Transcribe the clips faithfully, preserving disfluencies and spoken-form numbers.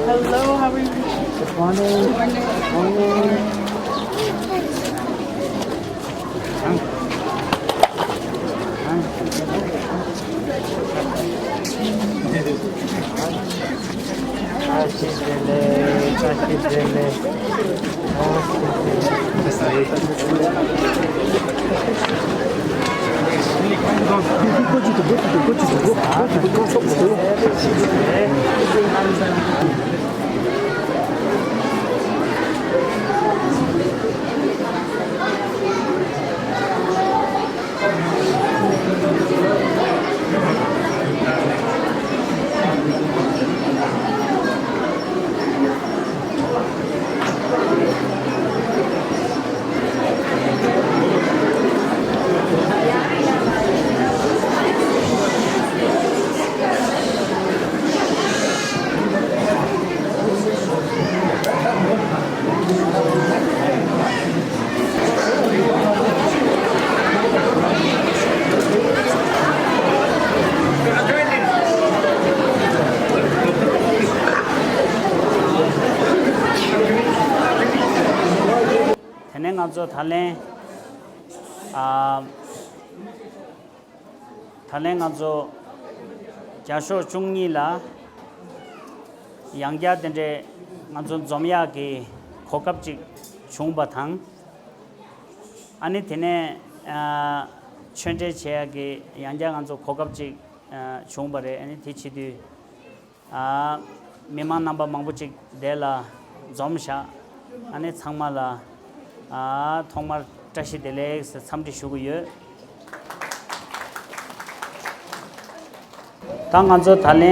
Hello, how are you? Good morning. Morning. དེ་ནས་ང་ཚོ་ད་ལན། ཨ། ད་ལན་ང་ཚོ་བརྒྱ་ཤོག་བཅུ་གཉིས་ལ་ཡང་བསྐྱར་དེ་འདྲའི་ང་ཚོ་འཛོམས་ཡག་གི་གོ་སྐབས་ཅིག་བྱུང་བ་དང་། ཨ་ནི་དེ་ནས་ཨ། ཆོས་འབྲེལ་བྱེད་ཡག་གི་ཡང་བསྐྱར་ང་ཚོ་གོ་སྐབས་ཅིག་ཨ། བྱུང་བ་རེད། ཨ་ནི་དེ་བྱེད་དུས། ཨ། མི་མང་རྣམ་པ་མང་པོ་ཅིག་དེ་ལ་འཛོམས་ཤག་ཨ་ནི་ཚང་མ་ལ། ཨ། ཐོག་མར་བཀྲ་ཤིས་བདེ་ལེགས་ཟེར་འཚམས་འདྲི་ཞུ་གི་ཡོད། ད་ང་ཚོ་ད་ལན།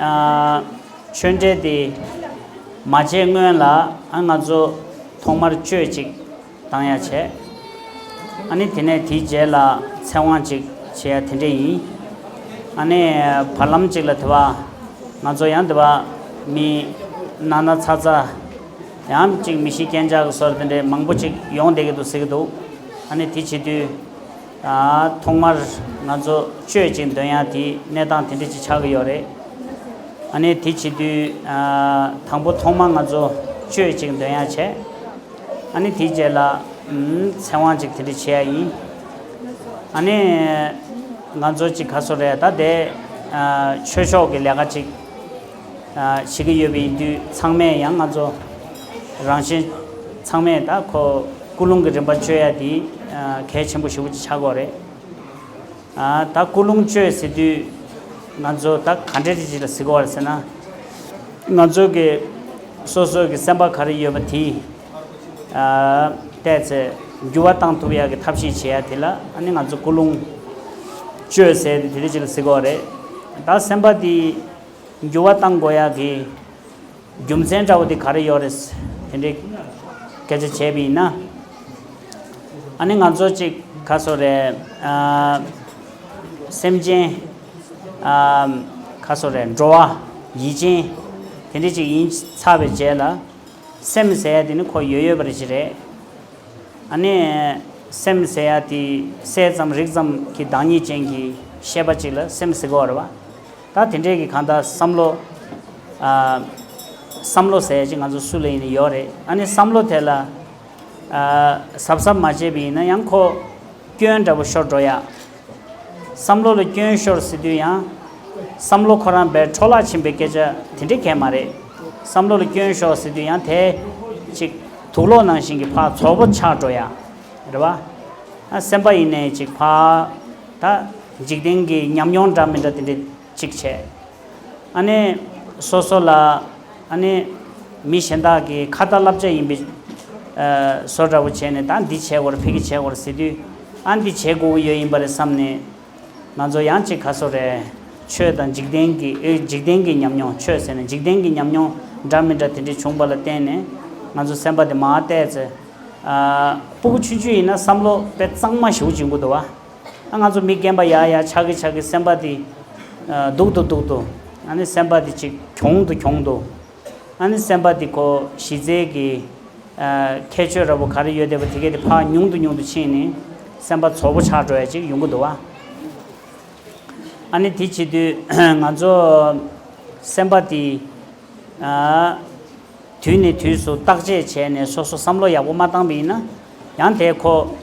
ཨ། ཆོས་འབྲེལ་དེ་མ་བྱས་སྔོན་ལ། ཨ། ང་ཚོ་ཐོག་མར་གཅོད་ཅིག་བཏང་ཡ་བྱས། ཨ་ནི་དེ་ནས་དེའི་རྗེས་ལ་ཚེ་དབང་ཅིག་བྱེད་ཡ་དེ་འདྲ་ཡིན། ཨ་ནི་བར་ལམ་ཅིག་ལ་དེ་བ་ང་ཚོ་ཡང་དེ་བ་མི་ན་ན་ཚ་ཚ་ཡང་ཅིག་མི་ཤི་རྐྱེན་ཆག་གི་སོར་དེ་འདྲའི་མང་པོ་ཅིག་ཡོང་བསྡད་ཀྱི་འདུག་ཟེར་གྱི་འདུག་ཨ་ནི་དེ་བྱེད་དུས། ཨ། ཐོག་མར་ང་ཚོ་གཅོད་ཅིག་འདོན་ཡ་དེ་གནས་སྟངས་དེ་འདྲ་ཅིག་ཆགས་ཀྱི་ཡོད་རེད། ཨ་ནི་དེ་བྱེད་དུས། ཨ། དང་པོ་ཐོག་མར་ང་ཚོ་གཅོད་ཅིག་འདོན་ཡ་བྱས། ཨ་ནི་དེའི་རྗེས་ལ། ཨམ། ཚེ་དབང་ཅིག་དེ་འདྲ་བྱེད་ཡ་ཡིན། ཨ་ནི་ང་ཚོ་ཅིག་ག་སོ་རེད་ད་དེ། ཨ། ཆོས་ཕྱོགས་ཀྱི་ལས་ཀ་ཅིག་ཨ། བྱེད་ཀྱི་ཡོད་པ་ཡིན་དུས་ཚང་མས་ཡང་ང་ཚོ་རང་བཞིན་ཚང་མས་ད་ཁོ་ཀུན་སློང་གི་རིམ་པ་གཅོད་ཡ་དེ། ཨ། གལ་ཆེན་པོ་ཞེ་པོ་ཅིག་ཆགས་ཀྱི་ཡོད་རེད། ཨ། ད་ཀུན་སློང་གཅོད་ཟེར་དུས་ང་ཚོ་ད་ག་འདྲ་ཅིག་ལ་ཟེར་གྱི་ཡོད་རེད་ཟེར་ན། ང་ཚོ་གི་སོ་སོ་གི་སེམས་པ་ག་རེ་ཡོད་པ་དེ། ཨ། བལྟས་ཚེ་འགྱུར་བ་བཏང་ཐུབ་ཡ་གི་ཐབས་ཤེས་བྱེད་ཡ་དེ་ལ་ཨ་ནི་ང་ཚོ་ཀུན་སློང་གཅོད་ཟེར་དེ་དེ་འདྲ་ཅིག་ལ་ཟེར་གྱི་ཡོད་རེད། ད་སེམས་པ་དེ། འགྱུར་བ་གཏང་དགོས་ཡག་གི་རྒྱུ་མཚན་འདྲ་བོ་དེ་ག་རེ་ཡོད་རེད། དེ་འདྲའི་སྐད་ཆ་བྱས་པ་ཡིན་ན། ཨ་ནི་ང་ཚོ་གཅིག་ག་སོ་རེད། ཨ། སེམས་ཅན། ཨ། ག་སོ་རེད། འགྲོ་བ་ཡིད་ཅན་དེ་འདྲ་ཅིག་ཡིན་ཚར་བའི་རྗེས་ལ། སེམས་ཟེར་ཡ་དེ་ནི་ཁོ་ཡོད་ཡོད་པ་རེད་ཅིག་རེད། ཨ་ནི་སེམས་ཟེར་ཡ་དེ་གསལ་ཙམ་རིག་ཙམ་གྱི་བདག་ཉིད་ཅན་གྱི་ཤེས་པ་ཅིག་ལ་སེམས་ཟེར་གྱི་ཡོད་རེད་བ། ད་དེ་འདྲས་ཀྱི་གང་ལྟར་བསམ་བློ། ཨ། བསམ་བློ་ཟེར་ཡ་ཅིག་ང་ཚོ་སུ་ལ་ཡིན་ནའི་ཡོད་རེད། ཨ་ནི་བསམ་བློ་དེ་ལ། ཨ། གཟབ་གཟབ་མ་བྱས་པ་ཡིན་ན་ཡང་ཁོ་སྐྱོན་འདྲ་པོ་ཤོར་འགྲོ་ཡ། བསམ་བློ་ལ་སྐྱོན་ཤོར་ཟེར་དུས་ཡང་། བསམ་བློ་ཁོ་རང་དཔེ་འཕྲོ་བརླག་ཕྱིན་པའི་སྐད་ཆ་དེ་འདྲ་གང་ཡང་མ་རེད། བསམ་བློ་ལ་སྐྱོན་ཤོར་ཟེར་དུས་ཡང་དེ་ཅིག་དུག་ལོག་ནང་བཞིན་གྱི་ཕར་བཙོག་པོ་ཆགས་འགྲོ་ཡ་རེད་བ། ཨ་སེམས་པ་ཡིན་ནའི་ཅིག་ཕར་ད་འཇིག་རྟེན་གྱི་ཉམས་མྱོང་འདྲ་མི་འདྲ་དེ་འདྲ་ཅིག་བྱས། ཨ་ནི་སོ་སོ་ལ་ཨ་ནི་མི་གཞན་དག་གི་ཁ་ཏ་བསླབ་བྱ་ཡིན་པའི་ཨ་བཟོ་འདྲ་བོ་བྱས་ནས་ད་འདི་བྱེད་དགོས་རེད། ཕ་གི་བྱེད་དགོས་རེད་ཟེར་དུས་ཨ་འདི་བྱེད་དགོས་ཀྱི་ཡོད་ཡིན་པ་རེད་བསམ་ནས། ང་ཚོ་ཡང་ཅིག་ག་སོ་རེད། ཆོས་དང་འཇིག་རྟེན་གྱི་ཨེ་འཇིག་རྟེན་གྱི་ཉམས་མྱོང་། ཆོས་ཟེར་ན་འཇིག་རྟེན་གྱི་ཉམས་མྱོང་འདྲ་མི་འདྲ་དེ་འདྲ་བྱུང་བ་ལ་བརྟེན་ནས་ང་ཚོ་སེམས་པ་དེ་མར་བལྟས་ཚེ། ཨ་སྤུ་གུ་ཆུང་ཆུང་ཡིན་ན་བསམ་བློ་དཔེ་གཙང་མ་ཞེ་པོ་ཅིག་ཡོང་གི་འདུག་བ། ཨ་ང་ཚོ་མི་རྒན་པ་ཡར་ཡར་ཆགས་ཀྱི་ཆགས་ཀྱི་སེམས་པ་དེ་ཨ་སྡུག་ཏུ་སྡུག་ཏུ། ཨ་ནི་སེམས་པ་དེ་ཅིག་གྱོང་དུ་གྱོང་དུ། ཨ་ནི་སེམས་པ་འདི་ཁོ་གཞི་རྩའི་གི་ཨ་ཁྱད་ཆོས་འདྲ་པོ་ག་རེ་ཡོད་བསྡད་པ་དེ་གས་དེ་ཕར་ཉུང་དུ་ཉུང་དུ་ཕྱིན་ནས་སེམས་པ་བཙོག་པོ་ཆགས་འགྲོ་ཡ་ཅིག་ཡོང་གི་འདུག་བ། ཨ་ནི་དེ་བྱེད་དུས་ང་ཚོ་སེམས་པ་དེ་ཨ་དུས་ནས་དུས་སུ་བརྟག་དཔྱད་བྱས་ནས་སོ་སོ་བསམ་བློ་ཡག་པོ་མ་བཏང་པ་ཡིན་ན་ཡང་དེ་ཁོ་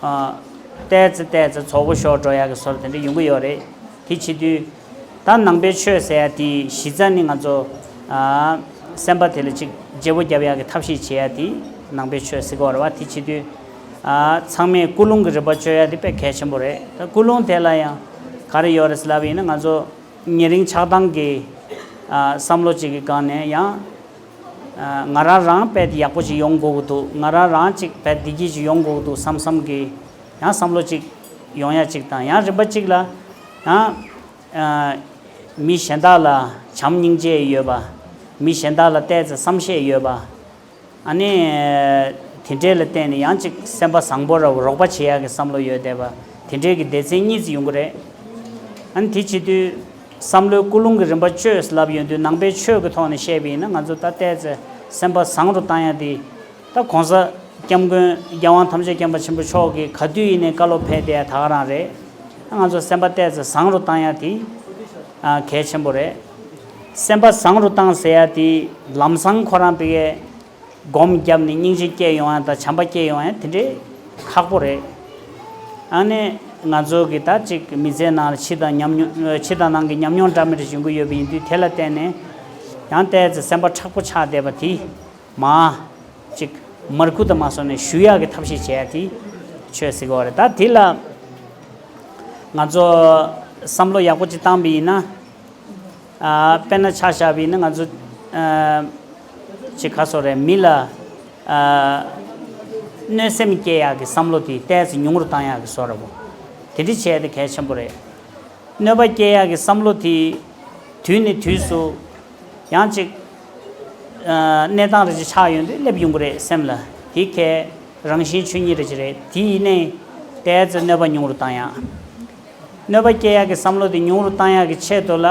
ཨ་བལྟས་ཚེ་བལྟས་ཚེ་བཙོག་པོ་ཤོར་འགྲོ་ཡ་གི་བཟོ་འདྲ་དེ་འདྲ་ཡོང་གི་ཡོད་རེད། དེ་བྱེད་དུས། ད་ནང་པའི་ཆོས་ཟེར་ཡ་དེ་གཞི་རྩ་ནི་ང་ཚོ་ཨ་སེམས་པ་དེ་ལ་ཅིག་བརྗེ་པོ་རྒྱབ་ཡ་གི་ཐབས་ཤེས་བྱེད་ཡ་དེ་ནང་པའི་ཆོས་ཟེར་གི་ཡོད་རེད་བ། དེ་བྱེད་དུས་ཨ་ཚང་མས་ཀུན་སློང་གི་རིམ་པ་བཅོས་ཡ་དེ་དཔེ་གལ་ཆེན་པོ་རེད། ད་ཀུན་སློང་དེ་ལ་ཡང་ག་རེ་ཡོད་རེད་ཟེར་ལབ་པ་ཡིན་ན། ང་ཚོ་ཉེ་རིང་ཆགས་སྡང་གི་ཨ་བསམ་བློ་ཅིག་གི་སྒང་ནས་ཡང་ཨ་ང་རང་རང་དཔེ་དེ་ཡག་པོ་ཅིག་ཡོང་དགོས་ཀྱི་འདུག་ང་རང་རང་ཅིག་དཔེ་བདེ་སྐྱིད་ཅིག་ཡོང་དགོས་ཀྱི་འདུག་བསམ་བསམ་གི་ཡང་བསམ་བློ་ཅིག་ཡོང་ཡ་ཅིག་དང་། ཡང་རིམ་པ་ཅིག་ལ་ཡང་། ཨ་མི་གཞན་དག་ལ་བྱམས་སྙིང་རྗེ་ཡོད་པ། མི་གཞན་དག་ལ་བལྟས་ཚེ་བསམ་ཤེས་ཡོད་པ། ཨ་ནི་དེ་འདྲས་ལ་བརྟེན་ནས་ཡང་ཅིག་སེམས་པ་བཟང་པོ་ར་རོགས་པ་བྱེད་ཡག་གི་བསམ་བློ་ཡོད་བསྡད་པ། དེ་འདྲས་ཀྱི་སྡེ་ཚན་གཉིས་ཙམ་ཡོང་གི་རེད། ཨ་ནི་དེ་བྱེད་དུས་བསམ་བློའི་ཀུན་སློང་གི་རིམ་པ་བཅོས་ལབ་ཡོང་དུས་ནང་པའི་ཆོས་ཀྱི་ཐོག་ནས་བཤད་པ་ཡིན་ན། ང་ཚོ་ད་བལྟས་ཚེ་སེམས་པ་བཟང་རུ་བཏང་ཡག་དེ། ད་གོང་ས་སྐྱབས་མགོན་རྒྱལ་དབང་ཐམས་ཅད་མཁྱེན་པ་ཆེན་པོ་མཆོག་གིས་ག་དུས་ཡིན་ནའི་བཀའ་སློབ་ཕེབས་བསྡད་ཡ་ད་ག་རང་རེད། ང་ཚོ་སེམས་པ་བལྟས་ཚེ་བཟང་རུ་བཏང་ཡ་དེ་ཨ་གལ་ཆེན་པོ་རེད། སེམས་པ་བཟང་རུ་བཏང་ཟེར་ཡ་དེ་ལམ་སང་ཁོ་རང་པེ་གས་སྒོམ་བརྒྱབ་ནས་སྙིང་རྗེ་སྐྱེ་ཡོང་ཡ་དང་བྱམས་པ་སྐྱེ་ཡོང་ཡ་དེ་འདྲའི་ཁག་པོ་རེད། ཨ་ནི་ང་ཚོ་གི་ད་ཅིག་མི་ཚེ་ནང་ལ་ཕྱི་དང་ཉམས་མྱོང་ཕྱི་དང་ནང་གི་ཉམས་མྱོང་འདྲ་མི་འདྲ་བྱུང་གི་ཡོད་པ་ཡིན་དུས། དེ་ལ་བརྟེན་ནས་ཡང་བལྟས་ཚེ་སེམས་པ་མཁྲེགས་པོ་ཆགས་བསྡད་པ་དེ། མ། ཅིག་མར་ཁུ་དང་མ་སོང་ནས་ཞུ་ཡག་གི་ཐབས་ཤེས་བྱས་ཏེ་ཆོས་ཟེར་གི་རེད། ད་དེ་ལ་ང་ཚོ་བསམ་བློ་ཡག་པོ་ཅིག་བཏང་པ་ཡིན་ན། ཨ་དཔེར་ན་ཆ་བཞག་པ་ཡིན་ན། ང་ཚོ་ཨ་ཅིག་ག་སོ་རེད། མི་ལ་ཨ་གནོད་སེམས་སྐྱེ་ཡག་གི་བསམ་བློ་དེ་ཏོག་ཙམ་ཉུང་རུ་བཏང་ཡག་གི་བཟོ་འདྲ་པོ། དེ་འདྲ་བྱས་ཏེ་གལ་ཆེན་པོ་རེད། གནོད་པ་སྐྱེལ་ཡག་གི་བསམ་བློ་དེ་དུས་ནས་དུས་སུ་ཡང་ཅིག་ཨ་གནས་སྟངས་རེ་ཅིག་ཆགས་ཡོང་དུས་སླེབས་ཡོང་གི་རེད་སེམས་ལ། དེ་ཁའི་རང་བཞིན་ཆོས་ཉིད་རེ་ཅིག་རེད། དེ་ཡིན་ནའི་ཏོག་ཙམ་གནོད་པ་ཉུང་རུ་བཏང་ཡག་གནོད་པ་སྐྱེལ་ཡག་གི་བསམ་བློ་དེ་ཉུང་རུ་བཏང་ཡག་གི་ཆེད་དུ་ལ།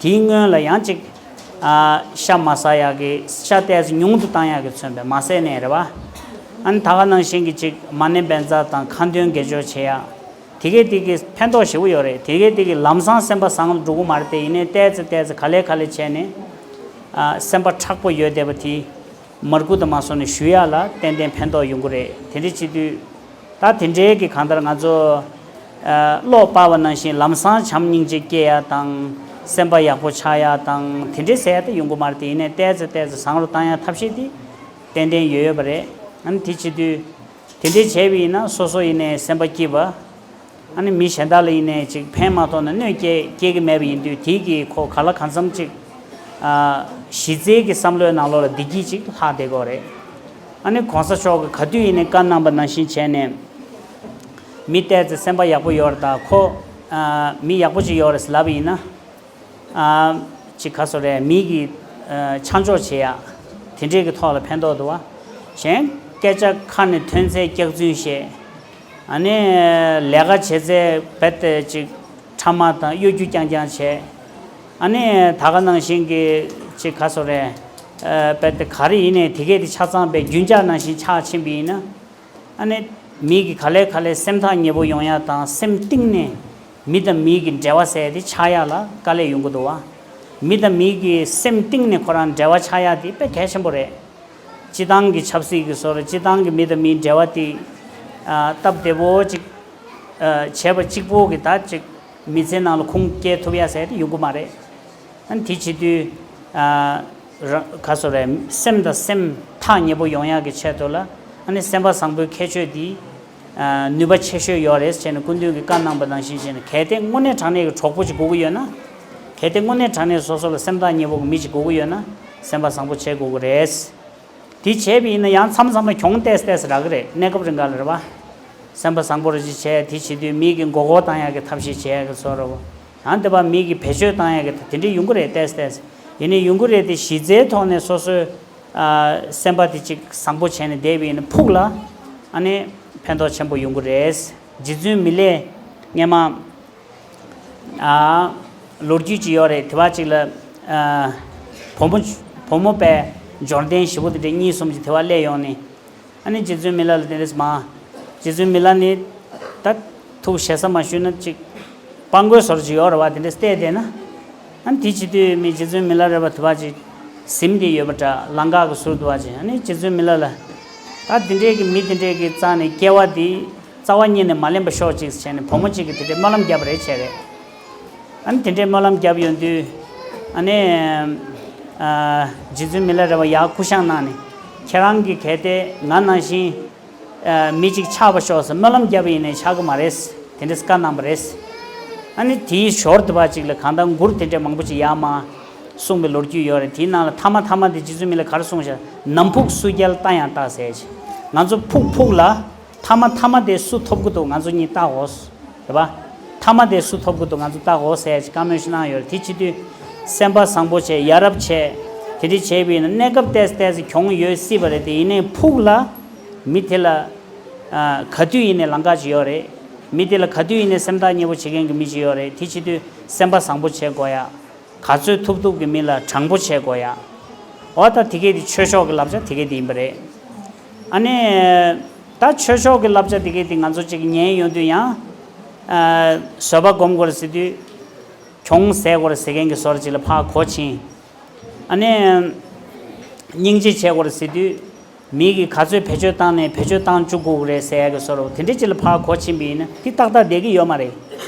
དེའི་སྔོན་ལ་ཡང་ཅིག་ཨ་ཤ་མ་ཟ་ཡག་གི། ཤ་ཏོག་ཙམ་ཉུང་དུ་བཏང་ཡག་གི་མཚོན་པའི་མ་ཟས་ནས་རེད་བ། ཨ་ནི་ད་ག་ནང་བཞིན་གྱི་ཅིག་མ་ཎི་བཛྲ་དང་ཁ་འདོན་དགེ་སྦྱོར་བྱེད་ཡག་དེ་གས་དེ་གི་ཕན་ཐོགས་ཞེ་པོ་ཡོད་རེད། དེ་གས་དེ་གི་ལམ་སང་སེམས་པ་བཟང་འགྲོ་གི་མ་རེད་དེ། ཡིན་ནའི་ཏོག་ཙམ་ཏོག་ཙམ་ག་ལེ་ག་ལེ་བྱས་ནས་ཨ་སེམས་པ་མཁྲེགས་པོ་ཡོད་བསྡད་པ་དེ་མར་ཁུ་དང་མ་སོང་ནས་ཞུ་ཡག་ལ་ཏན་ཏན་ཕན་ཐོགས་ཡོང་གི་རེད། དེ་འདྲ་བྱེད་དུས་ད་དེ་འདྲའི་གི་གང་ལྟར་ང་ཚོ་ཨ་གློག་སྤར་བ་ནང་བཞིན་ལམ་སང་བྱམས་སྙིང་རྗེ་སྐྱེ་ཡག་དང་། སེམས་པ་ཡག་པོ་ཆགས་ཡག་དང་དེ་འདྲའི་ཟེར་ཡག་ད་ཡོང་གི་མ་རེད་དེ། ཡིན་ནའི་ཏོག་ཙམ་ཏོག་ཙམ་བཟང་རུ་བཏང་ཡག་ཐབས་ཤེས་དེ་ཏན་ཏན་ཡོད་ཡོད་པ་རེད། ཨ་ནི་དེ་བྱེད་དུས། དེ་འདྲའི་བྱས་པ་ཡིན་ན་སོ་སོ་ཡིན་ནའི་སེམས་པ་སྐྱིད་པ། ཨ་ནི་མི་གཞན་དག་ལ་ཡིན་ནའི་ཅིག་ཕན་མ་ཐོགས་ན་གནོད་སྐྱེལ་སྐྱེལ་གི་མེད་པ་ཡིན་དུས། དེ་གི་ཁོ་ག་ལ་གང་འཚམ་ཅིག་ཨ་གཞི་རྩའི་གི་བསམ་བློའི་ནང་ལོགས་ལ་བདེ་སྐྱིད་ཅིག་ལྷག་བསྡད་ཀྱི་ཡོད་རེད། ཨ་ནི་གོང་ས་མཆོག་གིས་ག་དུས་ཡིན་ནའི་བཀའ་གནང་པ་ནང་བཞིན་བྱས་ནས། མི་ཏོག་ཙམ་སེམས་པ་ཡག་པོ་ཡོད་རེད་ད། ཁོ་ཨ་མི་ཡག་པོ་ཅིག་ཡོད་རེད་ཟེར་ལབ་པ་ཡིན་ན། ཨ་ཅིག་ག་སོ་རེད། མི་གི་ཨ་ཆ་འཇོག་བྱེད་ཡག་དེ་འདྲའི་གི་ཐོག་ལ་ཕན་ཐོགས་འདུག་བ། གཞན་སྐད་ཆ་ཁ་ནས་ཐོན་ཚད་སྐྱག་རྫུན་བཤད། ཨ་ནི་ལས་ཀ་བྱེད་ཚད་རྦད་དེ་ཅིག་ཕྲ་མ་དང་གཡོ་སྒྱུ་རྐྱང་རྐྱང་བྱས། ཨ་ནི་ད་ག་ནང་བཞིན་གི་ཅིག་ག་སོ་རེད། ཨ་རྦད་དེ་ག་རེ་ཡིན་ནའི་དེ་གས་དེ་ཆ་ཚང་པའི་རྒྱུན་འཇགས་ནང་བཞིན་ཆགས་ཕྱིན་པ་ཡིན་ན། ཨ་ནི་མི་གི་ག་ལེ་ག་ལེ་སེམས་ཐག་ཉེ་པོ་ཡོང་ཡ་དང་། སེམས་གཏིང་ནས་མི་དང་མི་གི་འབྲེལ་བ་ཟེར་དེ་ཆགས་ཡ་ལ་དཀའ་ལས་ཡོང་གི་འདུག་བ། མི་དང་མི་གི་སེམས་གཏིང་ནས་ཁོ་རང་འབྲེལ་བ་ཆགས་ཡ་དེ་དཔེ་གལ་ཆེན་པོ་རེད། སྤྱི་བཏང་གི་ཆབ་སྲིད་ཀྱི་བཟོ་འདྲ། སྤྱི་བཏང་གི་མི་དང་མིའི་འབྲེལ་བ་དེ་ཨ་སྟབས་བདེ་པོ་ཅིག་ཨ་བྱས་པ་གཅིག་པོ་གི་ད་ཅིག་མི་ཚེ་ནང་ལ་ཁུངས་སྐྱེལ་ཐུབ་ཡ་ཟེར་དེ་ཡོང་གི་མ་རེད། ཨ་ནི་དེ་བྱེད་དུས་ཨ་ ར- ག་སོ་རེད། སེམས་དང་སེམས་ཐག་ཉེ་པོ་ཡོང་ཡག་གི་ཆེད་དུ་ལ། ཨ་ནི་སེམས་པ་བཟང་པོའི་ཁྱད་ཆོས་འདི་ཨ་ནུས་པ་ཆེ་ཤོས་ཡོད་རེད་ཟེར་ནས་སྐུ་མདུན་གྱིས་བཀའ་གནང་པ་ནང་བཞིན་བྱས་ནས། གལ་ཏེ་དངོས་གནས་དྲང་གནས་ཀྱི་གྲོགས་པོ་ཅིག་དགོས་ཀྱི་ཡོད་ན། གལ་ཏེ་དངོས་གནས་དྲང་གནས་སོ་སོ་ལ་སེམས་ཐག་ཉེ་པོ་གི་མི་ཅིག་དགོས་ཀྱི་ཡོད་ན། སེམས་པ་བཟང་པོ་བྱེད་དགོས་ཀྱི་རེད། དེ་བྱས་པ་ཡིན་ན་ཡང་མཚམས་མཚམས་ལ་གྱོང་ཏོག་ཙམ་ཏོག་ཙམ་རག་གི་རེད། གནས་སྐབས་རིང་ག་ལ་རེད་བ། སེམས་པ་བཟང་པོ་རེ་ཅིག་བྱས། དེ་བྱེད་དུས་མི་གི་མགོ་སྐོར་བཏང་ཡག་གི་ཐབས་ཤེས་བྱེད་ཡག་གི་བཟོ་འདྲ་བོ། ཡང་དེ་བ་མི་གི་བེད་སྤྱོད་བཏང་ཡག་གི་དེ་འདྲ་ཡོང་གི་རེད། ཏོག་ཙམ་ཏོག་ཙམ་ཡིན་ནའི་ཡོང་གི་རེད། དེ་གཞི་རྩའི་ཐོག་ནས་སོ་སོའི་ཨ་སེམས་པ་དེ་ཅིག་བཟང་པོ་བྱས་ནས་བསྡད་པ་ཡིན་ན་ཕུགས་ལ་ཨ་ནི་ཕན་ཐོགས་ཆེན་པོ་ཡོང་གི་རེད། རྗེ་བཙུན་མི་ལས་སྔས་མ། ཨ། ལོ་རྒྱུས་ཅིག་ཡོད་རེད། དེ་བ་ཅིག་ལ། ཨ། བུ་མོ། བུ་མོ་པས་འབྱོར་ལྡན་ཞེ་པོ་དེ་འདྲ་གཉིས་གསུམ་ཅིག་དེ་བ་སླེབས་ཡོང་ནས། ཨ་ནི་རྗེ་བཙུན་མི་ལ་ལ་དེ་འདྲས་མ། རྗེ་བཙུན་མི་ལ་ནི། ད། ཐུགས་ཞེ་ས་མ་ཞུས་ན་ཅིག་སྤྲང་པོའི་བཟོ་འདྲ་ཅིག་ཡོད་རེད་བ། དེ་འདྲས་བལྟས་བསྡད་ན། ཨ་ནི་དེ་བྱེད་དུས་མི་རྗེ་བཙུན་མི་ལ་རས་པ་དེ་བ་ཅིག་གཟིམ་དེ་ཡོད་པ་འདྲ། ལང་ཀ་གི་ཟུར་དུ་བ་ཅིག་ཨ་ནི་རྗེ་བཙུན་མི་ལ་ལ། ད་དེ་འདྲས་ཀྱི་མི་དེ་འདྲས་ཀྱི་རྩ་ནས་སྐྱེ་བ་དེ། རྩ་བ་ཉིད་ནས་མ་ལེན་པ་ཤོག་ཅིག་བྱས་ནས་བུ་མོ་གཅིག་གིས་དེ་འདྲའི་སྨོན་ལམ་བརྒྱབ་པ་རེད། བྱས་རེད། ཨ་ནི་དེ་འདྲའི་སྨོན་ལམ་བརྒྱབ་ཡོང་དུས། ཨ་ནི། ཨ། རྗེ་བཙུན་མི་ལ་རས་པ་ཡར་སྐུ་བཞེངས་གནང་ནས། ཁྱེད་རང་གིས་གལ་ཏེ་ང་ནང་བཞིན། ཨ། མི་གཅིག་ཆགས་པ་ཤོག་ཟེར་སྨོན་ལམ་བརྒྱབ་པ་ཡིན་ནའི་ཆགས་ཀྱི་མ་རེད། དེ་འདྲས་བཀའ་གནང་པ་རེད། ཨ་ནི་དེའི་ཞོར་དུ་བ་གཅིག་ལ་གང་ལྟར་མགུར་དེ་འདྲས་མང་པོ་ཅིག་ཡར་མར་གསུངས་པའི་ལོ་རྒྱུས་ཡོད་རེད། དེའི་ནང་ལ་མཐའ་མ་མཐའ་མ་དེ་རྗེ་བཙུན་མི་ལ་ག་རེ་གསུངས་ཤག་ནམ་ཕུགས་སུ་རྒྱལ་རྟ་ཡང་རྟག་ཟེར་ཅིག་ང་ཚོ་ཕུགས་ཕུགས་ལ། མཐའ་མ་མཐའ་མ་དེ་སུ་ཐོབ་ཀྱི་འདུག་ང་ཚོ་གཉིས་བལྟ་དགོས། རེད་པ། མཐའ་མ་དེ་སུ་ཐོབ་ཀྱི་འདུག་ང་ཚོ་བལྟ་དགོས་ཟེར་ཅིག་བཀའ་མོལ་ཞིག་གནང་ཡོད་རེད། དེ་བྱེད་དུས་སེམས་པ་བཟང་པོ་བྱས། ཡ་རབས་བྱས། དེ་འདྲ་བྱས་པ་ཡིན་ན་གནས་སྐབས་ཏོག་ཙམ་ཏོག་ཙམ་གྱོང་ཡོད་སྲིད་པ་རེད་དེ། ཡིན་ནའི་ཕུགས་ལ་མི་དེ་ལ། ཨ། ག་དུས་ཡིན་ནའི་ལང་ཀ་ཅིག་ཡོད་རེད། མི་དེ་ལ་ག་དུས་ཡིན་ནའི་སེམས་ཐག་ཉེ་པོ་བྱེད་མཁན་གྱི་མི་ཅིག་ཡོད་རེད། དེ་བྱེད་དུས་སེམས་པ་བཟང་པོ་བྱེད་དགོས་ཡ། ག་ཚོད་ཐུབ་ཐུབ་ཀྱི་མི་ལ་དྲང་པོ་བྱེད་དགོས་ཡ། འོ་ད་དེ་གས་དེ་ཆོས་ཕྱོགས་ཀྱི་བསླབ་བྱ་དེ་གས་དེ་ཡིན་པ་རེད། ཨ་ནི། ད་ཆོས་ཕྱོགས་ཀྱི་བསླབ་བྱ་དེ་གས་དེ་ང་ཚོ་གཅིག་ཉན་ཡོང་དུས་ཡང་། ཨ། བཟོད་པ་སྒོམ་དགོས་རེད་ཟེར་དུས། གྱོང་ཟ་དགོས་རེད་ཟེར་མཁན་གྱི་བཟོ་འདྲ་ཅིག་ལ་ཕར་གོ་ཕྱིན། ཨ་ནི། སྙིང་རྗེ་བྱེད་དགོས་རེད་ཟེར་དུས། མི་གིས་ག་ཚོད་བེད་སྤྱོད་བཏང་ནས་བེད་སྤྱོད་བཏང་བཅུག་དགོས་ཀྱི་རེད་ཟེར་ཡ་གི་བཟོ་འདྲ་བོ་དེ་འདྲ་ཅིག་ལ་ཕར་གོ་ཕྱིན་པ་ཡིན་ན་དེ་ཏག་ཏག་བསྡད་ཀྱི་ཡོད་མ་རེད།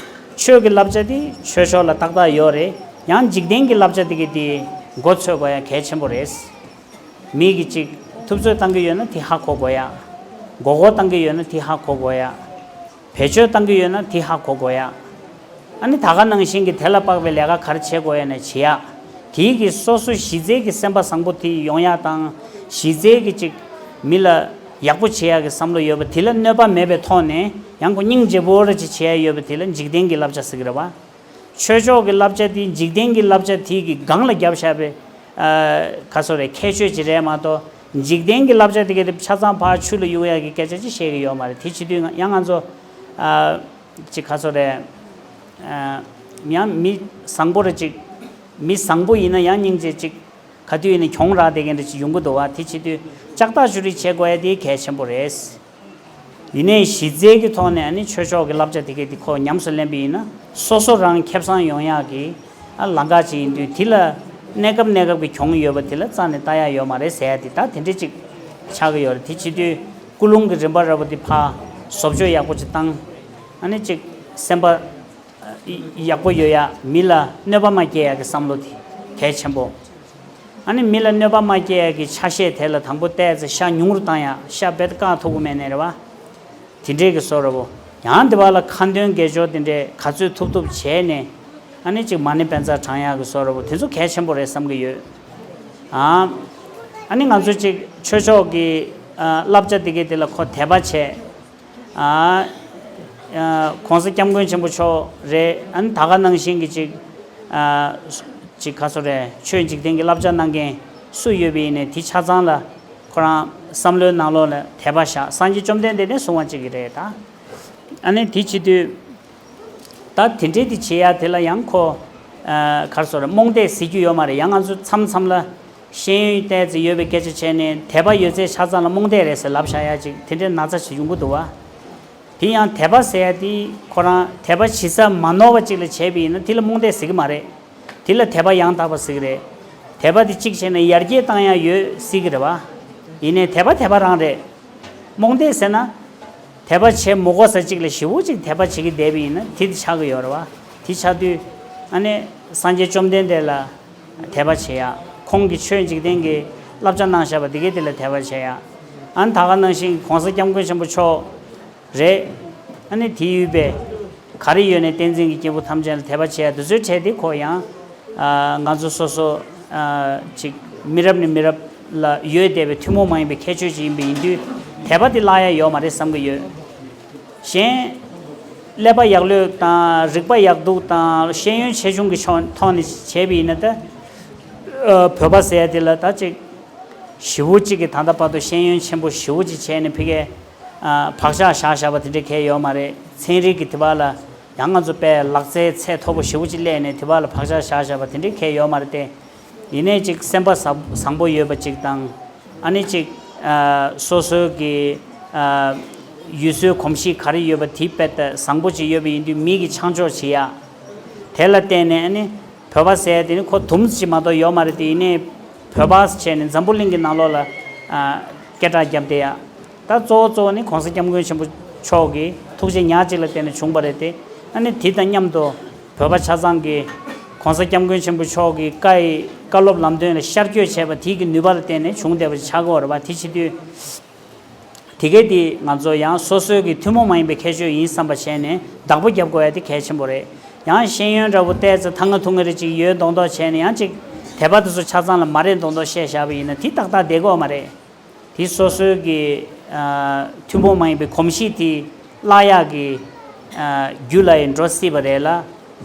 ཆོས་ཀྱི་བསླབ་བྱ་དེ་ཆོས་ཕྱོགས་ལ་ཏག་ཏག་ཡོད་རེད། ཡང་འཇིག་རྟེན་གྱི་བསླབ་བྱ་དེ་གི་དེ་མགོ་ཚོས་དགོས་ཡ་གལ་ཆེན་པོ་རེད། མི་གིས་ཅིག་ཐུབ་ཚོད་བཏང་གི་ཡོད་ན་དེ་ཧ་གོ་དགོས་ཡ། མགོ་སྐོར་བཏང་གི་ཡོད་ན་དེ་ཧ་གོ་དགོས་ཡ། བེད་སྤྱོད་བཏང་གི་ཡོད་ན་དེ་ཧ་གོ་དགོས་ཡ། ཨ་ནི་ད་ག་ནང་བཞིན་གྱི་དེ་ལ་དཔག་པའི་ལས་ཀ་ག་རེ་བྱེད་དགོས་ཡ་ན་བྱེད་ཡ། དེའི་གི་སོ་སོ་གཞི་རྩའི་གི་སེམས་པ་བཟང་པོ་དེ་ཡོང་ཡ་དང་། གཞི་རྩའི་གི་ཅིག་མི་ལ་ཡག་པོ་བྱེད་ཡ་གི་བསམ་བློ་ཡོད་པ་དེ་ལ་གནོད་པ་མེད་པའི་ཐོག་ནས་ཡང་ཁོ་སྙིང་རྗེ་པོ་ར་ཅིག་བྱེད་ཡ་ཡོད་པ་དེ་ལ་འཇིག་རྟེན་གྱི་བསླབ་བྱ་ཟེར་གི་རེད་བ། ཆོས་ཕྱོགས་ཀྱི་བསླབ་བྱ་དེ་འཇིག་རྟེན་གྱི་བསླབ་བྱ་དེ་གི་སྒང་ལ་བརྒྱབ་བཞག་པའི། ཨ། ག་སོ་རེད། ཁྱད་ཆོས་ཅིག་རེད་མ་གཏོགས། འཇིག་རྟེན་གྱི་བསླབ་བྱ་དེ་གའི་དེ་ཆ་ཚང་ཕར་ཆུ་ལ་གཡུག་ཡག་གི་སྐད་ཆ་ཅིག་བཤད་ཀྱི་ཡོད་མ་རེད། དེ་བྱེད་དུས་ང་ཡང་ང་ཚོ། ཨ། ཅིག་ག་སོ་རེད། ཨ། ཡང་མི་བཟང་པོ་རེ་ཅིག་མི་བཟང་པོ་ཡིན་ན་ཡང་སྙིང་རྗེ་ཅིག་ག་དུས་ཡིན་ན་གྱོང་རག་བསྡད་མཁན་རེ་ཅིག་ཡོང་གི་འདུག་བ། དེ་བྱེད་དུས་ལྕགས་ཐག་ཆོད་རེ་བྱེད་དགོས་ཡ་དེ་གལ་ཆེན་པོ་རེད། ཡིན་ནའི་གཞི་རྩའི་གི་ཐོག་ནས་ཨ་ནི་ཆོས་ཕྱོགས་ཀྱི་བསླབ་བྱ་དེ་གའི་དེ་ཁོ་ཉམས་སུ་ལེན་པ་ཡིན་ན་སོ་སོ་རང་ཁེ་བཟང་ཡོང་ཡག་གི། ཨ། ལམ་ཁ་ཅིག་ཡིན་དུས་དེ་ལ་གནས་སྐབས་གནས་སྐབས་ཀྱི་གྱོང་ཡོད་པ་དེ་ལ་རྩ་ནས་ལྟ་ཡག་ཡོད་མ་རེད་ཟེར་ཡ་དེ་ད་དེ་འདྲ་ཅིག་ཆགས་ཀྱི་ཡོད་རེད། དེ་བྱེད་དུས་ཀུན་སློང་གི་རིམ་པ་འདྲ་བོ་དེ་ཕར་བཟོ་བཅོས་ཡག་པོ་ཅིག་བཏང་། ཨ་ནི་ཅིག་སེམས་པ་ཡག་པོ་ཡོད་ཡ། མི་ལ་གནོད་པ་མ་སྐྱེལ་ཡ་གི་བསམ་བློ་དེ་གལ་ཆེན་པོ། ཨ་ནི་མི་ལ་གནོད་པ་མ་སྐྱེལ་ཡ་གི་ཆ་ཤས་དེ་ལ་དང་པོ་བལྟས་ཚེ་ཤ་ཉུང་རུ་བཏང་ཡ། ཤ་རྦད་བཀག་ཐུབ་ཀྱི་མེད་ནའི་རེད་བ། དེ་འདྲའི་གི་བཟོ་འདྲ་བོ། ཡང་དེ་བ་ལ་ཁ་འདོན་དགེ་སྦྱོར་དེ་འདྲའི་ག་ཚོད་ཐུབ་ཐུབ་བྱས་ནས། ཨ་ནི་ཅིག་མ་ཎི་པཉྩ་བགྲང་ཡག་གི་བཟོ་འདྲ་བོ་དེ་ཚོ་གལ་ཆེན་པོ་རེད་བསམ་གྱི་ཡོད། ཨ། ཨ་ནི་ང་ཚོ་ཅིག་ཆོས་ཕྱོགས་ཀྱི། ཨ། བསླབ་བྱ་དེ་གའི་དེ་ལ་ཁོ་དད་པ་བྱས། ཨ། ཨ། ༸གོང་ས་༸སྐྱབས་མགོན་ཆེན་པོ་མཆོག་རེད། ཨ་ནི་ད་ག་ནང་བཞིན་གྱི་ཅིག་ཨ། ཅིག་ག་སོ་རེད། ཆོས་འཇིག་རྟེན་གྱི་བསླབ་བྱ་གནང་མཁན་སུ་ཡོད་པ་ཡིན་ནའི་དེ་ཆ་ཚང་ལ་ཁོ་རང་བསམ་བློའི་ནང་ལོགས་ལ་དད་པ་བཞག་སངས་རྒྱས་བཅོམ་ལྡན་འདས་ནས་གསུང་བ་ཅིག་གི་རེད་ད། ཨ་ནི་དེ་བྱེད་དུས། ད་དེ་འདྲའི་དེ་བྱེད་ཡ་དེ་ལ་ཡང་ཁོ། ཨ། ག་རེ་ཟེར་རེད། རྨོངས་དད་ཟེར་རྒྱུ་ཡོད་མ་རེད། ཡང་ང་ཚོ་མཚམས་མཚམས་ལ་ཤེས་ཡོན་ཏོག་ཙམ་ཡོད་པའི་སྐད་ཆ་བྱས་ནས་དད་པ་ཡོད་ཚད་ཆ་ཚང་ལ་རྨོངས་དད་རེད་ཟེར་ལབ་བཞག་ཡ་ཅིག་དེ་འདྲའི་ན་ཚ་ཞིག་ཡོང་གི་འདུག་བ། དེ་ཡང་དད་པ་ཟེར་ཡ་དེ་ཁོ་རང་དད་པ་བྱེད་ས་མ་ནོར་བ་ཅིག་ལ་བྱས་པ་ཡིན་ན་དེ་ལ་རྨོངས་དད་ཟེར་གི་མ་རེད། དེ་ལ་དད་པ་ཡང་དག་པ་ཟེར་གི་རེད། དད་པ་དེ་གཅིག་བྱས་ནས་ཡར་རྒྱས་བཏང་ཡ་ཡོད་སྲིད་གི་རེད་བ། ཡིན་ནའི་དད་པ་དད་པ་རང་རེད། རྨོངས་དད་ཟེར་ན། དད་པ་བྱེད་མི་དགོས་ས་གཅིག་ལ་ཞེ་པོ་ཅིག་དད་པ་བྱེད་ཀྱི་བསྡད་པ་ཡིན་ན་དེ་དེ་ཆགས་ཀྱི་ཡོད་རེད་བ། དེ་ཆགས་དུས། ཨ་ནི། སངས་རྒྱས་བཅོམ་ལྡན་འདས་ལ་དད་པ་བྱེད་ཡ། ཁོང་གིས་ཆོས་འཇིག་རྟེན་གྱི་བསླབ་བྱ་གནང་བཞག་པ་དེ་གའི་དེ་ལ་དད་པ་བྱེད་ཡ། ཨ་ནི་ད་ག་ནང་བཞིན་༸གོང་ས་༸སྐྱབས་མགོན་ཆེན་པོ་མཆོག་རེད། ཨ་ནི་དེ་ཡོད་པའི་ག་རེ་ཡོད་ནས་བསྟན་འཛིན་གྱི་སྐྱེས་བུ་ཐམས་ཅད་ལ་དད་པ་བྱེད་ཡ་དེ་ཚོའི་གྲས་དེ་ཁོ་ཡང་ཨ་ང་ཚོ་སོ་སོ་ཨ་ཅིག་མི་རབས་ནས་མི་རབས་ལ་ཡོད་བསྡད་པའི་ཐུན་མོང་མ་ཡིན་པའི་ཁྱད་ཆོས་ཅིག་ཡིན་པ་ཡིན་དུས། དད་པ་དེ་བརླག་ཡ་ཡོད་མ་རེད་བསམ་གྱི་ཡོད། གཞན། ཀླད་པ་ཡག་ལོས་དང་རིག་པ་ཡག་སྡུག་དང་ཤེས་ཡོན་ཆེ་ཆུང་གི་ཕྱོགས་ཐོག་ནས་བྱས་པ་ཡིན་ན་ད། ཨ་བོད་པ་ཟེར་ཡ་དེ་ལ་ད་ཅིག་ཞེ་པོ་ཅིག་གི་ད་ལྟ་བར་དུ་ཤེས་ཡོན་ཆེན་པོ་ཞེ་པོ་ཅིག་བྱས་ནས་ཕ་གིའི་ཨ་བག་ཆགས་བཞག་བཞག་པ་དེ་འདྲ་གང་ཡང་ཡོད་མ་རེད། ཚན་རིག་གི་དེ་བ་ལ་ཡང་ང་ཚོ་དཔེ་ལག་རྩལ་ཚད་མཐོ་པོ་ཞེ་པོ་ཅིག་སླེབས་ནས་དེ་བ་ལ་བག་ཆགས་བཞག་བཞག་པ་དེ་འདྲ་གང་ཡང་ཡོད་མ་རེད་དེ། ཡིན་ནའི་ཅིག་སེམས་པ་བཟང་བཟང་པོ་ཡོད་པ་ཅིག་དང་། ཨ་ནི་ཅིག་ཨ་སོ་སོའི་གི་ཨ་ཡུལ་སྲོལ་གོམས་གཤིས་ག་རེ་ཡོད་པ་དེ་དཔེ་ལྟ་བཟང་པོ་ཅིག་ཡོད་པ་ཡིན་དུས་མི་གི་ཆ་འཇོག་བྱེད་ཡ། དེ་ལ་བརྟེན་ནས་ཨ་ནི་བོད་པ་ཟེར་ཡ་དེ་ནི་ཁོ་དུམ་ཅིག་མ་གཏོགས་ཡོད་མ་རེད་དེ། ཡིན་ནའི་བོད་པ་བྱས་ནས་འཛམ་བུ་གླིང་གི་ནང་ལོགས་ལ་ཨ་སྐད་གྲགས་བརྒྱབ་བསྡད་ཡ། ད་གཙོ་བོ་གཙོ་བོ་ནི་༸གོང་ས་༸སྐྱབས་མགོན་ཆེན་པོ་མཆོག་གི་ཐུགས་རྗེ་ཉག་གཅིག་ལ་བརྟེན་ནས་བྱུང་བ་རེད་དེ། ཨ་ནི་དེ་དང་མཉམ་དུ་བོད་པ་ཆ་ཚང་གི་༸གོང་ས་༸སྐྱབས་མགོན་ཆེན་པོ་མཆོག་གི་བཀའ་ཡི་བཀའ་སློབ་ལམ་སྟོན་ལ་ཤར་བསྐྱོད་བྱས་པ་དེ་གི་ནུས་པ་ལ་བརྟེན་ནས་བྱུང་བསྡད་པ་ཆགས་ཀྱི་ཡོད་རེད་པ། དེ་བྱེད་དུས་དེ་གས་དེ་ང་ཚོ་ཡང་སོ་སོའི་གི་ཐུན་མོང་མ་ཡིན་པའི་ཁྱད་ཆོས་ཡིན་བསམ་པ་བྱས་ནས་བདག་པོ་རྒྱབ་དགོས་ཡ་དེ་གལ་ཆེན་པོ་རེད། ཡང་ཤེས་ཡོན་འདྲ་པོ་ཏོག་ཙམ་ཐང་ང་ཐུང་ང་རེ་ཅིག་ཡོད་མདོག་མདོག་བྱས་ནས་ཡང་ཅིག་དད་པ་དེ་ཚོ་ཆ་ཚང་ལ་མ་རེད་མདོག་མདོག་བཤད་བཞག་པ་ཡིན་ན་དེ་ཏག་ཏག་བསྡད་ཀྱི་ཡོད་མ་རེད། དེ་སོ་སོའི་གི་ཨ་ཐུན་མོང་མ་ཡིན་པའི་གོམས་གཤིས་དེ་བརླག་ཡག་གི་ཨ་རྒྱུ་ལ་ཡང་འགྲོ་སྲིད་པ་རེད་ལ།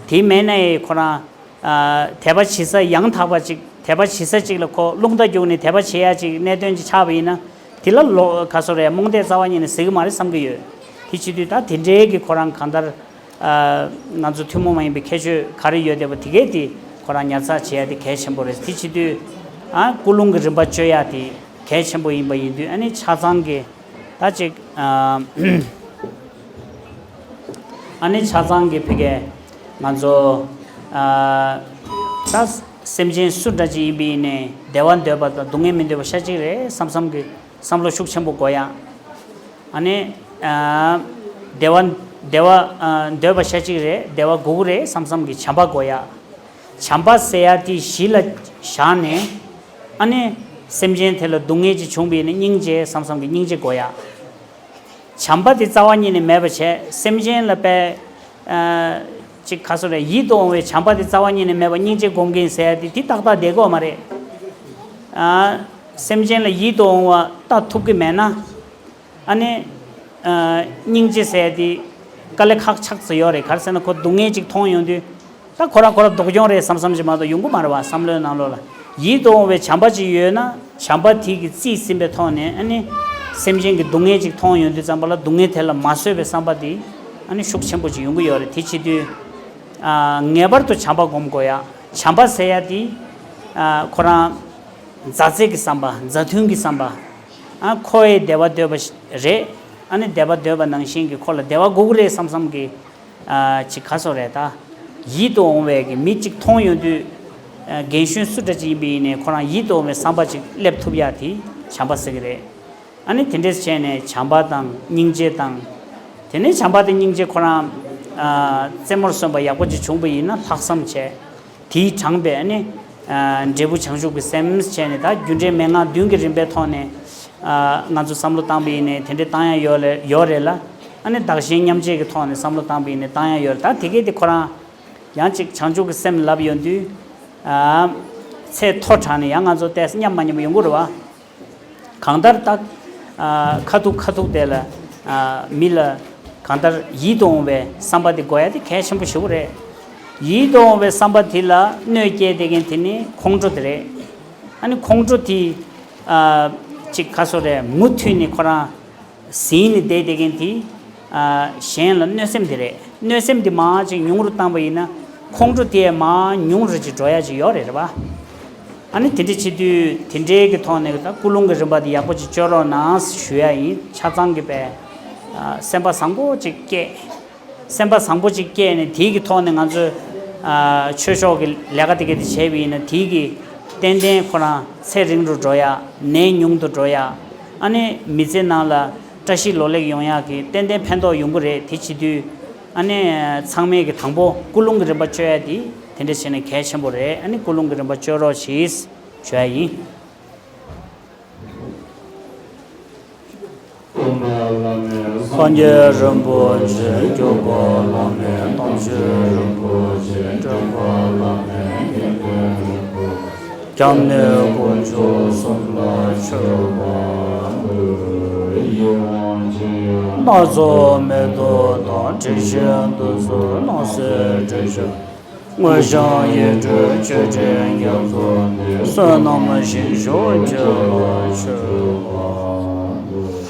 དེ་མེད་ན་ཡང་ཁོ་རང་ཨ་དད་པ་བྱེད་ས་ཡང་དག་པ་ཅིག་དད་པ་བྱེད་ས་ཅིག་ལ་ཁོ་རླུང་རྟ་རྒྱུག་ནས་དད་པ་བྱེད་ཡག་ཅིག་གནད་དོན་ཅིག་ཆགས་པ་ཡིན་ན། དེ་ལ་ལོ་ག་སོ་རེད། རྨོངས་དད་རྩ་བ་ཉིད་ནས་ཟེར་གི་མ་རེད་བསམ་གི་ཡོད། དེ་བྱེད་དུས་ད་དེ་འདྲའི་གི་ཁོ་རང་གང་ལྟར། ཨ་ང་ཚོ་ཐུན་མོང་མ་ཡིན་པའི་ཁྱད་ཆོས་ག་རེ་ཡོད་བསྡད་པ་དེ་གས་དེ་ཁོ་རང་ཉར་ཚགས་བྱེད་ཡ་དེ་གལ་ཆེན་པོ་རེད། དེ་བྱེད་དུས་ཨ་ཀུན་སློང་གི་རིམ་པ་བཅོས་ཡ་དེ་གལ་ཆེན་པོ་ཡིན་པ་ཡིན་དུས། ཨ་ནི་ཆ་ཚང་གི་ད་ཅིག་ཨ་ཨ་ནི་ཆ་ཚང་གི་ཕ་གིའི་ང་ཚོ་ཨ་ད་སེམས་ཅན་སུ་འདྲ་ཅིག་ཡིན་པ་ཡིན་ནའི་བདེ་བ་འདོད་པ་དང་སྡུག་བསྔལ་མི་འདོད་པ་ཤ་གཅིག་རེད་བསམ་བསམ་གི་བསམ་བློ་ཤུགས་ཆེན་པོ་དགོས་ཡ། ཨ་ནི་ཨ་བདེ་བ་བདེ་བ་ཨ་འདོད་པ་ཤ་གཅིག་རེད། བདེ་བ་དགུ་རེད་བསམ་བསམ་གི་བྱམས་པ་དགོས་ཡ། བྱམས་པ་ཟེར་ཡ་དེ་གཞི་ལ་བཞག་ནས། ཨ་ནི་སེམས་ཅན་དེ་ལ་སྡུག་བསྔལ་ཅིག་བྱུང་བ་ཡིན་ན་སྙིང་རྗེ་བསམ་བསམ་གི་སྙིང་རྗེ་དགོས་ཡ། བྱམས་པ་དེ་རྩ་བ་ཉིད་ནས་མེད་པ་བྱས། སེམས་ཅན་ལ་དཔེ་ཨ་ཅིག་ག་སོ་རེད། ཡིད་དུ་འོང་བའི་བྱམས་པ་དེ་རྩ་བ་ཉིད་ནས་མེད་པ་སྙིང་རྗེ་སྒོམ་གིན་ཟེར་ཡ་དེ་དེ་ཏག་ཏག་བསྡད་ཀྱི་ཡོད་མ་རེད། ཨ་སེམས་ཅན་ལ་ཡིད་དུ་འོང་བ་ལྟ་ཐུབ་ཀྱི་མེད་ན། ཨ་ནི་ཨ་སྙིང་རྗེ་ཟེར་ཡ་དེ་དཀའ་ལས་ཁག་ཆགས་ཚར་ཡོད་རེད། ག་རེ་ཟེར་ན་ཁོ་སྡུག་བསྔལ་ཅིག་མཐོང་ཡོང་དུས་ད་ཁོ་རང་ཁོ་རང་སྡུག་གྱོང་རེད་བསམ་བསམ་ཞིག་མ་གཏོགས་ཡོང་གི་མ་རེད་བ། བསམ་བློའི་ནང་ལོགས་ལ་ཡིད་དུ་འོང་བའི་བྱམས་པ་ཅིག་ཡོད་ན། བྱམས་པ་དེ་གིས་རྩིས་ཟིན་པའི་ཐོག་ནས་ཨ་ནི་སེམས་ཅན་གྱི་སྡུག་བསྔལ་ཅིག་མཐོང་ཡོང་དུས་ཙམ་པ་ལ་སྡུག་བསྔལ་དེ་ལ་མ་བཟོད་པའི་བསམ་པ་དེ་ཨ་ནི་ཤུགས་ཆེན་པོ་ཅིག་ཡོང་གི་ཡོད་རེད། དེ་བྱེད་དུས་ཨ་ངེས་པར་དུ་བྱམས་པ་སྒོམ་དགོས་ཡ། བྱམས་པ་ཟེར་ཡ་དེ་ཨ་ཁོ་རང་མཛའ་བརྩེ་གི་བསམ་པ། མཛའ་མཐུན་གྱི་བསམ་པ། ཨ་ཁོ་བའི་བདེ་བ་འདོད་པ་རེད། ཨ་ནི་བདེ་བ་འདོད་པ་ནང་བཞིན་གྱི་ཁོ་ལ་བདེ་བ་དགོས་ཀྱི་རེད་བསམ་བསམ་གྱི་ཨ་ཅིག་ག་སོ་རེད། ད་ཡིད་དུ་འོང་བའི་གི་མི་གཅིག་མཐོང་ཡོང་དུས། ཨ་རྒན་གཞོན་སུ་འདྲ་ཅིག་ཡིན་པ་ཡིན་ནའི་ཁོ་རང་ཡིད་དུ་འོང་བའི་བསམ་པ་ཅིག་སླེབས་ཐུབ་ཡ་དེ་བྱམས་པ་ཟེར་གི་རེད། ཨ་ནི་དེ་འདྲས་བྱས་ནས་བྱམས་པ་དང་སྙིང་རྗེ་དང་། དེ་ནས་བྱམས་པ་དང་སྙིང་རྗེ་ཁོ་རང་ཨ་རྩེ་མོར་སོན་པ་ཡག་པོ་ཅིག་བྱུང་བ་ཡིན་ན་ལྷག་བསམ་བྱས། དེས་དྲངས་པའི་ཨ་ནི་ཨ་འབྲས་བུ་བྱང་ཆུབ་ཀྱི་སེམས་བྱས་ནས། ད་རྒྱུ་འབྲས་མན་ངག་བདུན་གྱི་རིམ་པའི་ཐོག་ནས་ཨ་ང་ཚོ་བསམ་བློ་བཏང་པ་ཡིན་ནའི་དེ་འདྲས་བཏང་ཡ་ཡོད་ལེ་ཡོད་རེད་ལ། ཨ་ནི་བདག་གཞན་མཉམ་བརྗེ་གི་ཐོག་ནས་བསམ་བློ་བཏང་པ་ཡིན་ནའི་བཏང་ཡ་ཡོད་རེད། ད་དེ་གས་དེ་ཁོ་རང་ཡང་ཅིག་བྱང་ཆུབ་ཀྱི་སེམས་ལབ་ཡོང་དུས་ཨ་ཚད་མཐོ་དྲགས་ནས་ཡང་ང་ཚོ་ཏོག་ཙམ་མཉམ་མ་མཉམ་ཡོང་གི་རེད་བ། གང་ལྟར་ད་ཨ་ཁ་ཐུག་ཁ་ཐུག་དེ་ལ་ཨ་མི་ལ་གང་ལྟར་ཡིད་དུ་འོང་བའི་བསམ་པ་དེ་དགོས་ཡ་དེ་གལ་ཆེན་པོ་ཞེ་པོ་རེད། ཡིད་དུ་འོང་བའི་བསམ་པ་དེ་ལ་གནོད་སྐྱེལ་བསྡད་མཁན་དེ་ནི་ཁོང་ཁྲོ་དེ་རེད། ཨ་ནི་ཁོང་ཁྲོ་དེ་ཨ་ཅིག་ག་སོ་རེད། མུ་མཐུད་ནས་ཁོ་རང་ཟིན་ནས་བསྡད་བསྡད་མཁན་དེ་ཨ་གཞན་ལ་གནོད་སེམས་དེ་རེད། གནོད་སེམས་དེ་མར་ཅིག་ཉུང་རུ་བཏང་པ་ཡིན་ན་ཁོང་ཁྲོ་དེ་མར་ཉུང་རུ་ཅིག་འགྲོ་ཡ་ཅིག་ཡོད་རེད། རེད་བ། ཨ་ནི་དེ་འདྲ་བྱེད་དུས་དེ་འདྲའི་གི་ཐོག་ནས་ད་ཀུན་སློང་གི་རིམ་པ་དེ་ཡག་པོ་ཅིག་བཅོས་རོགས་གནང་ཞུ་ཡ་ཡིན། ཆ་ཚང་གི་པའི་ཨ་སེམས་པ་བཟང་པོ་ཅིག་སྐྱེས། སེམས་པ་བཟང་པོ་ཅིག་སྐྱེས་ནས་དེའི་གི་ཐོག་ནས་ང་ཚོས་ཨ་ཆོས་ཕྱོགས་ཀྱི་ལས་ཀ་དེ་ག་དེ་བྱས་པ་ཡིན་ན་དེའི་གི་ཏན་ཏན་ཁོ་རང་ཚེ་རིང་རུ་འགྲོ་ཡ། ནད་ཉུང་དུ་འགྲོ་ཡ། ཨ་ནི་མི་ཚེ་ནང་ལ་བཀྲ་ཤིས་ལོ་ལེགས་ཡོང་ཡ་གི་ཏན་ཏན་ཕན་ཐོགས་ཡོང་གི་རེད། དེ་བྱེད་དུས་ཨ་ནི་ཚང་མས་གི་དང་པོ་ཀུན་སློང་གི་རིམ་པ་བཅོས་ཡ་དེ་དེ་འདྲ་བྱས་ནས་གལ་ཆེན་པོ་རེད། ཨ་ནི་ཀུན་སློང་གི་རིམ་པ་བཅོས་རོགས་གྱིས། བྱ་ཡིན། སངས་རྒྱས་རིན་པོ་ཆེ་སྐྱོབ་པ་བླ་མེད། དམ་ཆོས་རིན་པོ་ཆེ་སྤྲུལ་པ་བླ་མེད། དགེ་འདུན་རིན་པོ་ཆེ། སྐྱབས་གནས་དཀོན་མཆོག་གསུམ་ལ་མཆོད་པ་འབུལ། ཡིད་འོང་ཆེ་ཡང་སྣ་ཚོགས་མེ་ཏོག་དང་། དྲི་ཞིམ་བདུད་རྩི་སྣང་གསལ་དྲི་ཞིམ། དངོས་བཤམས་ཡིད་སྤྲུལ་མཆོད་སྤྲིན་རྒྱ་མཚོ་འདི། བསོད་ནམས་ཞིང་མཆོག་ཁྱོད་ལ་མཆོད་པ་འབུལ།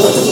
ཧོ།